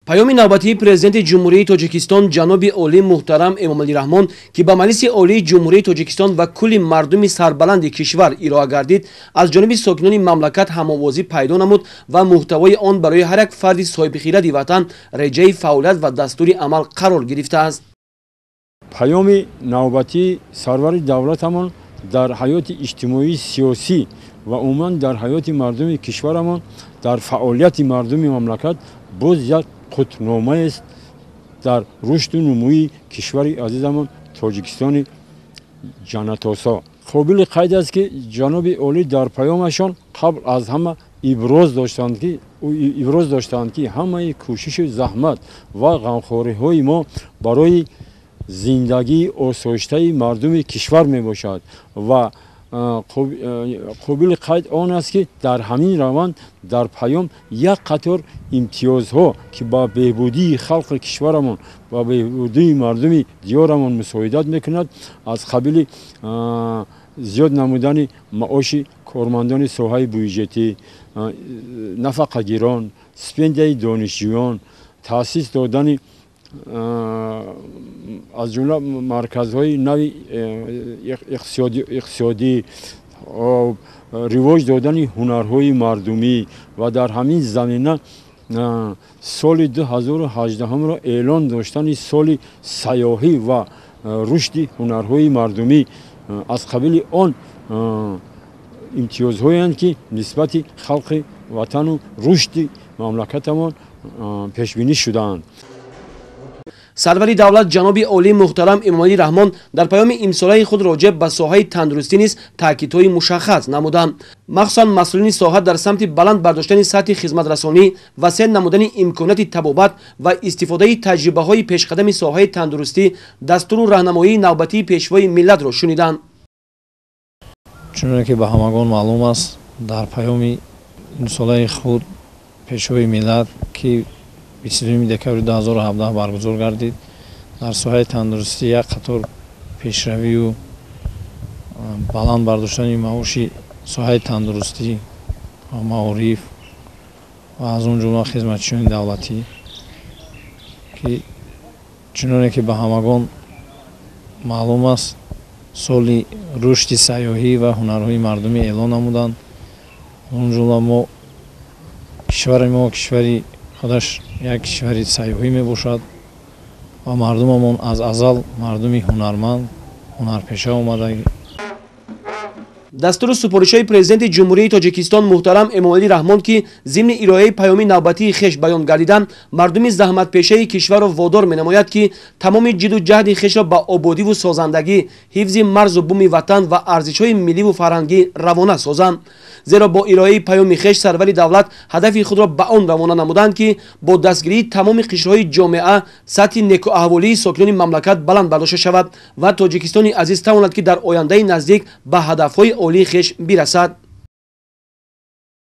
Паёми навбатии Президенти Ҷумҳурии Тоҷикистон ҷаноби олӣ муҳтарам Эмомалӣ Раҳмон, ки ба Маҷлиси Олии Ҷумҳурии Тоҷикистон ва кулли мардуми сарбаланди кишвар ироа гардид, аз ҷониби сокинони мамлакат ҳамовозӣ пайдо намуд ва муҳтавои он барои ҳар як фарди соҳибихиради ватан реҷаи фаъолият ва дастури амал қарор гирифтааст. Паёми навбатии сарвари давлатамон дар ҳаёти иҷтимоӣ, сиёсӣ ва умуман дар ҳаёти мардуми кишварамон, дар фаъолияти мардуми мамлакат боз як қутбномаест дар рушду нумӯи кишвари азизамон Тоҷикистони ҷаннатосо. Қобили қайд аст, ки ҷаноби олӣ дар паёмашон қабл аз ҳама иброз доштанд, ки ҳамаи кӯшишу заҳмат ва ғамхориҳои мо барои зиндагии осоиштаи мардуми кишвар мебошад. Ва қобили қайд он аст, ки дар ҳамин раванд дар паём як қатор имтиёзҳо, ки ба беҳбудии халқи кишварамон ва беҳбудии мардуми диёрамон мусоидат мекунад, аз қабили зиёд намудани маоши кормандони соҳаи бюҷетӣ, нафақагирон, стипендияи донишҷӯён, таъсис додани аз ҷумла марказҳои нави иқтисодӣ, ривоҷ додани ҳунарҳои мардумӣ ва дар ҳамин замина соли 2018-ро эълон доштани соли сайёҳӣ ва рушди ҳунарҳои мардумӣ аз қабили он имтиёзҳоянд, ки нисбати халқи ватану рушди мамлакатамон пешбинӣ шудаанд. Сарвари давлат ҷаноби олӣ муҳтарам Эмомалӣ Раҳмон дар паёми имсолаи худ роҷеъ ба соҳаи тандурустӣ низ таъкидҳои мушаххас намуданд. Махсусан масъулини соҳа дар самти баланд бардоштани сатҳи хизматрасонӣ, васеъ намудани имконияти табобат ва истифодаи таҷрибаҳои пешқадами соҳаи тандурустӣ дастуру раҳнамоии навбатии Пешвои миллатро шуниданд. Чуноне ки ба ҳамагон маълум аст, дар паёми имсолаи худ Пешвои миллат, ки 22 декабри 2017 баргузор гардид, дар соҳаи тандурустӣ як қатор пешравию баланд бардоштани маоши соҳаи тандурустӣ ва маориф ва аз он ҷумла хизматчиёни давлатӣ, ки чуноне ки ба ҳамагон маълум аст, соли рушди сайёҳӣ ва ҳунарҳои мардумӣ эълон намуданд. Он ҷумла мо кишвари мо кишвари худаш як кишвари сайёҳӣ мебошад ва мардумамон аз азал мардуми ҳунарманд, ҳунарпеша омада. Дастуру супоришҳои Президенти Ҷумҳурии Тоҷикистон муҳтарам Эмомалӣ Раҳмон, ки зимни ироаи паёми навбатии хеш баён гардиданд, мардуми заҳматпешаи кишварро водор менамояд, ки тамоми ҷиду ҷаҳди хешро ба ободиву созандагӣ, ҳифзи марзу буми ватан ва арзишҳои милливу фарҳангӣ равона созанд. Зеро бо ироаи паёми хеш сарвари давлат ҳадафи худро ба он равона намуданд, ки бо дастгирии тамоми қишрҳои ҷомеа сатҳи некуаҳволии сокинони мамлакат баланд бардошта шавад ва Тоҷикистони азиз тавонад, ки дар ояндаи наздик ба ҳадафҳои олии хеш бирасад.